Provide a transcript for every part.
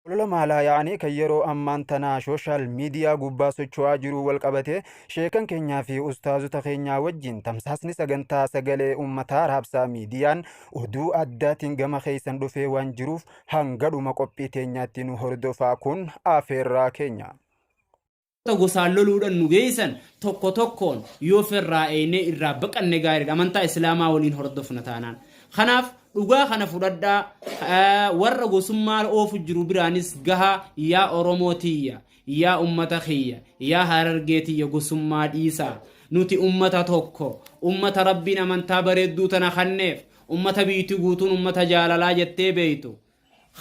Olola maalaa yaa'anii kan yeroo ammaan tanaa social media gubbaa socho'aa jiruu wal qabatee sheekan keenyaa fi ustaazota keenyaa wajjin tamsaasni sagantaa sagalee ummataa raabsaa miidiyaan oduu addaatiin gama keessan dhufee waan jiruuf hanga dhuma qophii teenyaatti nu hordofaa kun afeerraa keenya. Gosaan loluudhan nu geessan tokko tokkoon yoo firraa eeynee irraa baqanne gaariidha, amantaa Islaamaa waliin hordofna taanaan. Kanaaf dhugaa kana fudhadhaa, warra gosummaa oofu jiru biraanis gahaa. Yaa Oromoo tiyya, yaa ummata kiyya, yaa Harargee tiyya, gosummaa dhiisaa. Nuti ummata tokko, ummata Rabbiin amantaa bareedduu tana kanneef, ummata biyyiti guutuun ummata jaalalaa jettee beeytu.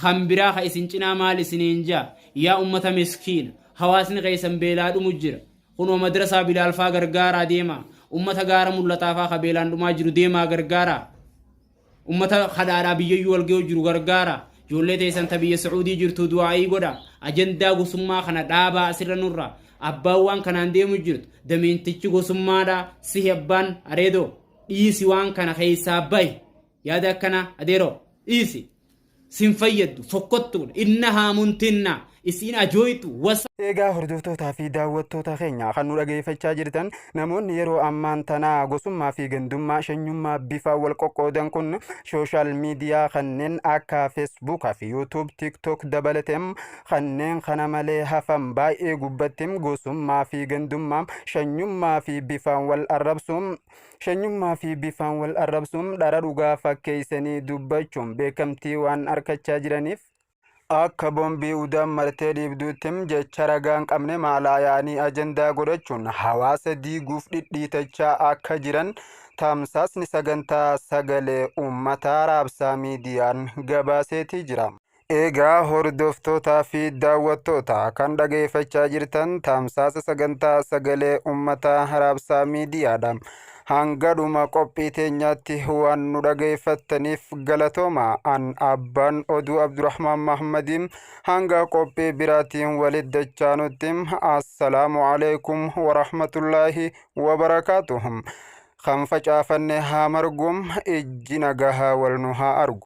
Kan biraa ka isin cinaa maal isiniin jaa? Yaa ummata miskiina, hawaasni keessan beelaa dhumu jira. Kunoo madrasaa Bilaal faa gargaaraa deemaa. Ummata gaara mul'ataa faa ka beelaan dhumaa jiru deemaa gargaaraa. Ummata kadhaadhaa biyyayyuu wal ga'u jiru gargaaraa. Ijoollee teessan ta biyya Sacuudii jirtu du'aa'ii godhaa. Ajandaa gosummaa kana dhaabaa asirra nurraa. Abbaan waan kanaan deemu jirtu. Dameentichi gosummaadhaa sihi abbaan areedoo. Dhiisi, waan kana keessaa bahi. Yaada akkanaa adeeroo dhiisi. Sin fayyaddu, fokkottuudha. Innahaa muntinnaa, isiin ajooytu wasa. Eegaa hordoftootaa fi daawwattoota keenya kan nu dhageeffachaa jirtan, namoonni yeroo ammaan tanaa gosummaa fi gandummaa, shanyummaa bifa wal qoqqoodan kun social media kanneen akka Facebook fi YouTube, TikTok dabalatee kanneen kana malee hafan baay'ee gubbatti gosummaa fi gandummaa, shanyummaa fi bifaan wal arrabsuun, shanyummaa fi bifaan wal arrabsuun, dhara dhugaa fakkeessanii dubbachuun beekamtii waan arkachaa jiraniif, akka boombii udaan martee dhiibduutti jecha ragaa hin qabne maalaa yaa'anii ajandaa godhachuun hawaasa diiguuf dhidhiitachaa akka jiran tamsaasni sagantaa sagalee uummataa raabsaa miidiyaan gabaaseetii jira. Egaa hordoftootaa fi daawwattoota kan dhageeffachaa jirtan tamsaasa sagantaa sagalee uummataa raabsaa miidiyaadha. Hanga dhuma qophii teenyaatti waan nu dhageeffattaniif galatooma. An abbaan oduu Abdurrahmaan Mahmadiin, hanga qophii biraatiin walitti dachaanutti assalaamu alaikum warahmatullaahi wabarakaatuh. Kan facaafanne haa margu, ijji nagahaa wal nu haa argu.